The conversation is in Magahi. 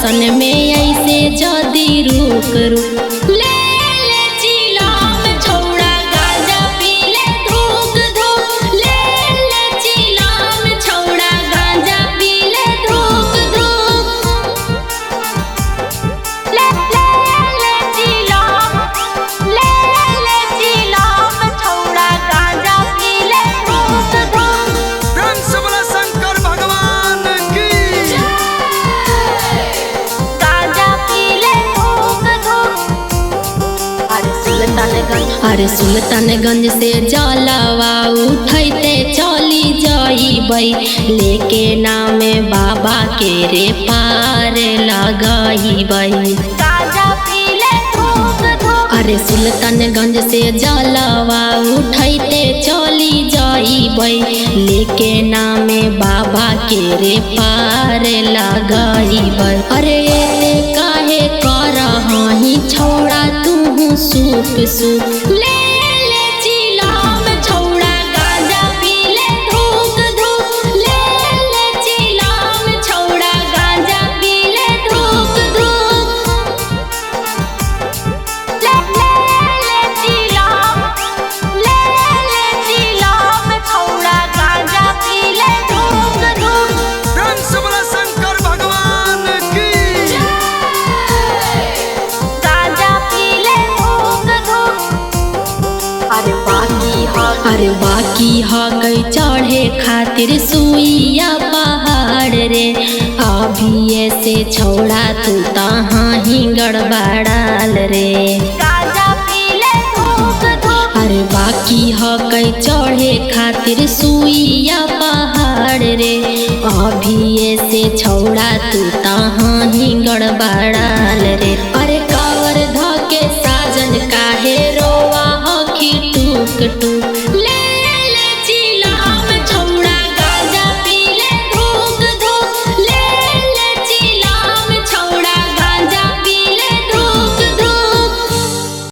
दर्शन में ऐसे जदी रुक रुक। ले ले चिलम छौड़ा गांजा पी ले धूक धूक। ले ले चिलम छौड़ा गांजा पी ले धूक धूक। ले ले ले चिलम, ले ले चिलम छौड़ा गांजा पी ले धूक धूक। प्रेम से बोला शंकर भगवान की। गांजा पी ले धूक धूक। अरे सुल्तानगंज से जलवा उठैते चली जाइबै, लेके नामे बाबा के रे पार लगइबै। गांजा पी ले धूक धूक। अरे सुल्तानगंज से जलवा उठैते चली जाइबै, लेके नामे बाबा के रे पार लगइबै। अरे एते काहे करही छौड़ा तू सुप सुप। ले ले चिलम छौड़ा गांजा पी ले धूक धूक। ले ले चिलम छौड़ा गांजा पी ले धूक धूक। ले ले ले चिलम, ले ले चिलम छौड़ा गांजा पी ले धूक धूक। प्रेम से बोला शंकर भगवान की। गांजा पी ले धूक धूक। अरे बाकी हकै चढ़े खातिर सुइया पहाड़ रे, अभी से छौड़ा तू तहाँ ही गड़बड़ाल रे। गांजा पी ले धूक धूक। अरे बाकी हकै चढ़े खातिर सुइया पहाड़ रे, अभी से छौड़ा तू तहाँ ही गड़बड़ाल रे। अरे कावर धके साजन काहे रोवा हखी टूक टूक।